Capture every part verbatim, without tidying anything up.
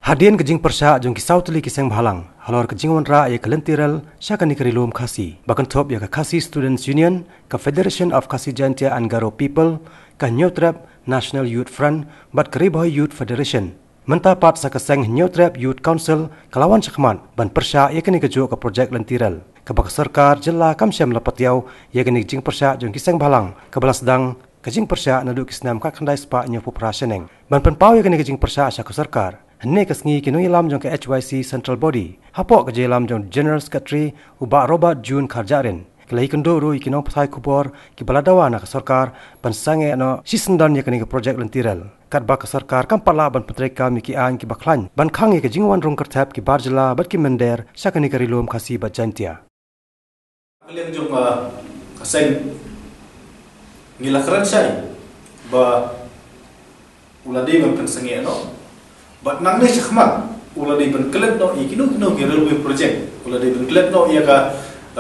Hadien ka jingpyrshah jong ki saw tylli ki seng bhalang halor ka jingwanrah ïa ka lynti rel sha kane ka Ri Lum Khasi, ba kynthup ïa ka Khasi Students Union, ka Federation of Khasi Jaintia and Garo People, ka Hynñiewtrep National Youth Front bad ka Ri Bhoi Youth Federation, mynta pat sa ka seng Hynñiewtrep Youth Council ka la wan shakhmat ban pyrshah ïa kane kajuh ka projek lynti rel, kaba ka sorkar jylla kam shym la patiaw ïa kane ka jingpyrshah jong ki seng bhalang, kaba la sdang ka jingpyrshah naduh ki snem khatkhyndai spah hynñiewphew phra shaneng. Ban pynpaw ïa kane ka jingpyrshah sha ka sorkar, hynne ka sngi ki nongïalam jong ka H Y C Central Body, hapoh ka jingïalam jong General Secretary u Bah Robert June Kharjahrin, ki la ïakynduh ruh ïa ki nongpathai khubor kiba la dawa na ka sorkar ban sangeh noh shisyndon ïa kane ka projek lynti rel, katba ka sorkar kam pat lah ban pyntreikam ïa ki aiñ kiba khlaiñ ban khang ïa ka jingwan rung kyrthep ki bar jylla bad ki mynder sha kane ka Ri Lum Khasi bad Jaintia. Ka liang jong, ah, ka seng, ngi la kren shai ba u la dei ban pynsangeh noh. Bad nangne shakhmat u la dei ban klet noh ïa kino kino ki railway project. U la dei ban klet noh ïa ka,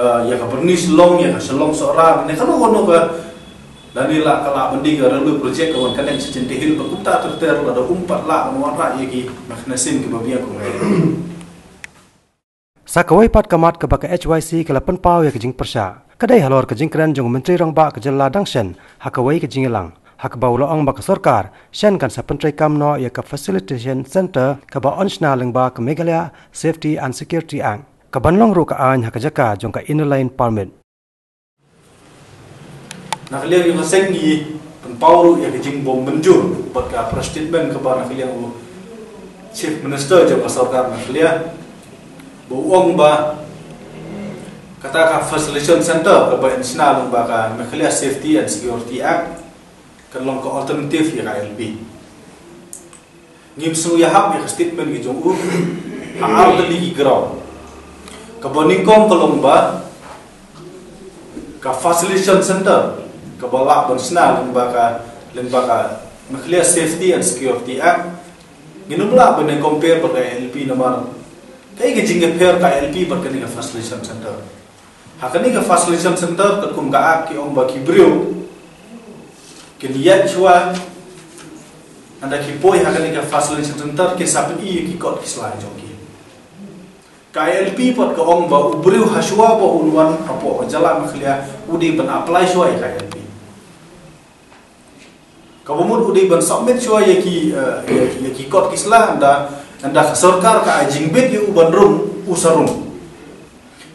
ah, ïa ka Byrni Shillong, ïa ka Shillong Sohra, ne kano kano ka, lane la ka lah ban dei ka railway project ka wan connect sha Jaiñtia Hills, bad kumta ter ter, lada um pat lah ban wanrah ïa ki mechanism kiba biang kumne. Sa kawei pat ka mat kaba ka H Y C ka la pynpaw ïa ka jingpyrshah, ka dei halor ka jingkren jong u Myntri Rangbah ka jylla dang shen ha kawei ka jingïalang, ha kaba u la ong ba ka sorkar shen kan sa pyntreikam noh ïa ka Facilitation Centre kaba yn shna lyngba ka Meghalaya Safety and Security Act, kaban long ruh ka aiñ ha ka jaka jong ka Inner Line Permit. Na ka liang jong ka seng ngi pynpaw ruh ïa ka jingbym mynjur bad ka press statement kaba na ka liang u Chief Minister jong ka sorkar Meghalaya, ba u ong ba kata ka Facilitation Centre kaba yn shna lyngba ka Meghalaya Safety and Security Act kan long ka alternative ïa ka I L P. Ngim sngew ïahap ïa ka statement ka jong u ha ar tylli ki ground. Kaba nyngkong ka long ba ka Facilitation Centre kaba lah ban shna lyngba ka, lyngba ka Meghalaya Safety and Security Act, ngin ym lah ban compare bad ka I L P namar kaei ka jingïapher ka I L P bad kane ka Facilitation Centre. Ha kane ka Facilitation Centre katkum ka Act ki ong ba ki briew kin ïaid shuwa, hynda ki poi ha kane ka Facilitation Centre kin sa pyni ïa ki kot ki sla jong ki. Ka I L P pat ka ong ba u briew ha shuwa ba un wan hapoh ka jylla Meghalaya u dei ban apply shuwa ïa ka I L P. Kaba mut u dei ban submit shuwa ïa ki, eh, ïa ki, ïa ki kot ki sla, hynda, hynda ka sorkar ka ai jingbit ïa u ban rung, u sa rung.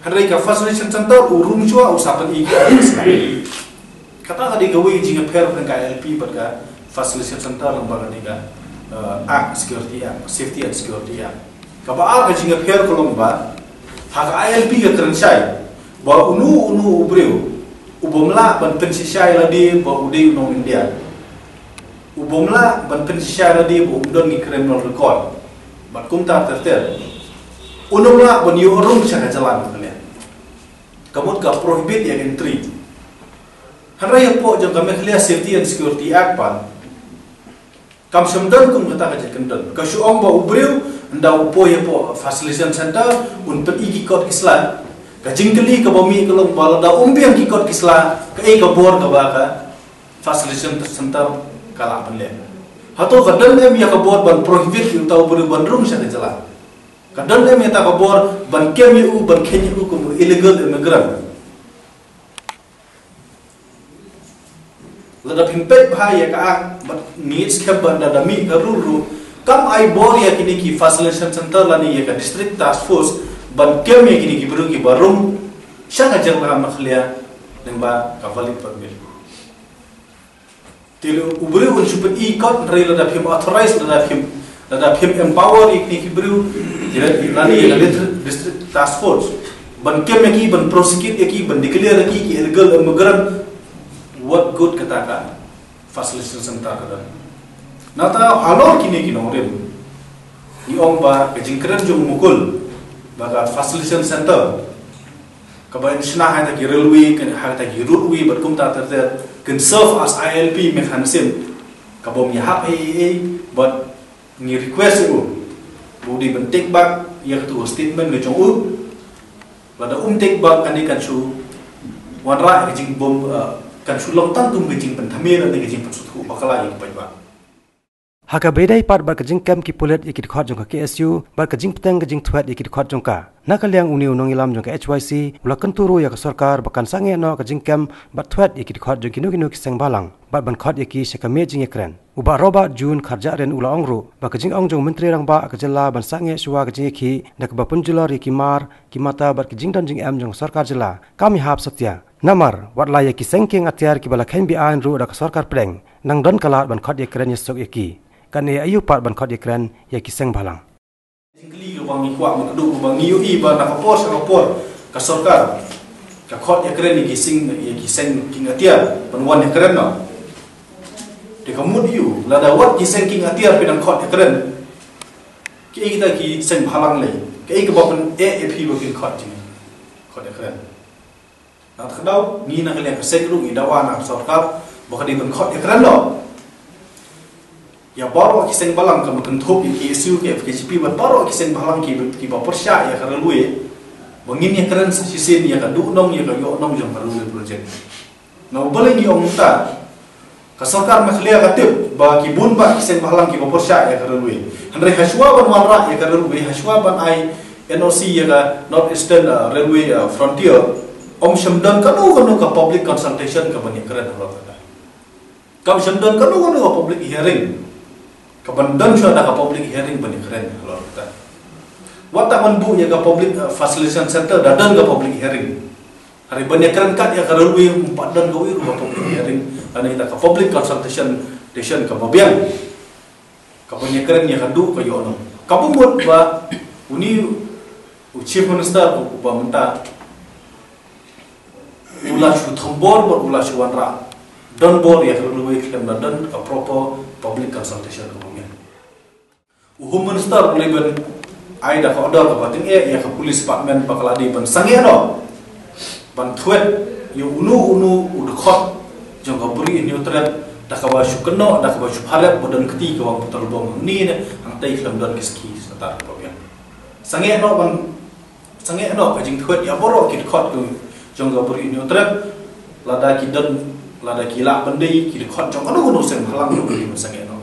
Hynrei ka Facilitation Centre u rung shuwa u sa pyni ïa ki kot ki sla. Kata ka dei kawei jingïapher pyrshah ka I L P bad ka Facilitation Centre lyngba kane ka, eh, Act Security Act, Safety and Security Act. Kaba ar ka jingïapher ka long ba ha ka I L P ka kren shai ba uno uno u briew u bym lah ban pynshisha ïa lade ba u dei u nong India. U bym lah ban pynshisha ïa lade ba um don ki criminal record. Bad kumta ter ter. U bym lah ban ïoh rung sha ka jylla Meghalaya. Ka mut ka prohibit ïa entry. Hynrei hapoh jong ka Meghalaya Safety and Security Act pat kam shym don kum kata ka jingkyndon. Ka shu ong ba u briew hynda u poi hapoh Facilitation Centre un pyni ki kot ki sla. Ka jingkylli kaba mih ka long ba lada um biang ki kot ki sla, kaei ka bor kaba ka Facilitation Centre ka lah ban leh? Hato ka don em ïa ka bor ban prohibit ïa uta u briew ban rung sha ka jylla? Ka don em ïa kata ka bor ban kem ïa u, ban kheiñ ïa u kum u illegal immigrant? Lada phin peit bha ïa ka Act, bad ngi ngeit skhem ba da, da mih ka rule ruh, kam ai bor ïa kine ki Facilitation Centre lane ïa ka District Task Force ban kem ïa kine ki briew kiba rung sha ka jylla Meghalaya lyngba ka valid permit. Te u briew un shu pyni kot, hynrei lada phim authorize, lada phim, lada phim empower ïa kine ki briew, ïa, lane ïa ka District Task Force ban kem ïa ki, ban prosecute ïa ki, ban declare ïa ki ki illegal immigrant, what good kata ka Facilitation Centre ka don? Nangta halor kine ki nongrim, ngi ong ba ka jingkren jong u Mukul ba ka Facilitation Centre kaba yn shna ha kita ki railway, ha kita ki roadway bad kumta ter ter, kin serve as I L P mechanism, ka bym ïahap ei ei ei. Bad ngi request ïa u ba u dei ban take back ïa katu ka statement ka jong u. Lada um take back, kane kan shu wanrah ka jingbym, eh, kan shu long tang kum ka jingpynthame lane ka jingpynsngewthuh bakla ïa ki paidbah. Ha kaba ïadei pat bad ka jingkem ki pulit ïa ki dkhot jong ka K S U bad ka jingpyrshang ka jingthwet ïa ki dkhot jong ka, na ka liang une u nongïalam jong ka H Y C u la kyntu ruh ïa ka sorkar ba kan sangeh noh ka jingkem bad thwet ïa ki dkhot jong kino kino ki seng bhalang bad ban khot ïa ki sha ka miej jingïakren. U Bah Robert June Kharjahrin u la ong ruh ba ka jingong jong u Myntri Rangbah ka jylla ban sangeh shuwa ka jingïakhih da kaba pynjulor ïa ki mar ki mata bad ki jingdon jingem jong ka sorkar jylla kam ïahap satia. Namar wat la ïa ki seng kieng atiar kiba la kheiñ beaiñ ruh da ka sorkar pdeng, nang don ka lad ban khot ïakren ïasuk ïa ki. Kan ïa aïu pat ban khot ïakren ïa ki seng bhalang? Jingkylli kaba ngi kwah ban kdew kaba ngi ïohi ba na ka por sha ka por ka sorkar ka khot ïakren ïa ki seng, ïa ki seng kieng atiar ban wan ïakren noh. Te ka mut ïa u, lada wat ki seng kieng atiar phi dang khot ïakren, kiei kita ki seng bhalang lei? Kiei kaba pyneh ïa phi ba phin khot jing, khot ïakren? Na kata ka daw ngi na ka liang ka seng ruh ngi dawa na ka sorkar ba ka dei ban khot ïakren noh ïa baroh ki seng bhalang, kaba kynthup ïa ki K S U, ki F K J P bad baroh ki seng bhalang ki, kiba pyrshah ïa ka railway, ba ngin ïakren sa shisien ïa ka duhnong ïa ka ïohnong jong ka railway project. Na u balei ngi ong mynta? Ka sorkar Meghalaya ka tip ba ki bun bah ki seng bhalang kiba pyrshah ïa ka railway. Hynrei hashwa ban wanrah ïa ka railway, hashwa ban ai N O C ïa ka North Eastern, uh, Railway, uh, Frontier, ym shym don kano kano ka public consultation kaban ïakren halor kata. Kam shym don kano kano ka public hearing kaban don shuwa da ka public hearing ban ïakren halor kata. Wat la ban buh ïa ka public, uh, facilitation center da don ka public hearing. Hynrei ban ïakren kat ïa ka railway ym pat don kawei ruh ka public hearing lane da ka public consultation, station kaba biang kaban ïakren ïa ka duh ka ïohnong. Kaba mut ba une u Chief Minister uba mynta u la shu thombor bad u la shu wanrah, don bor ïa ka railway khlem da don ka proper public consultation kaba biang. U Home Minister u leit ban ai da ka order kaba tyngeh ïa ka Police Department ba ka la dei ban sangeh noh ban thwet ïa uno uno u dkhot jong ka Bri Hynñiewtrep da kaba shu kynnoh, da kaba shu pharep ba don kti ka wang petrol bomb hangne ne hangtei khlem don ki sakhi satar kaba biang. Sangeh noh ban, sangeh noh ka jingthwet ïa baroh ki dkhot jong ka Bri Hynñiewtrep, lada ki don, lada ki lah ban dei ki dkhot jong kano kano seng bhalang ruh ki ban sangeh noh.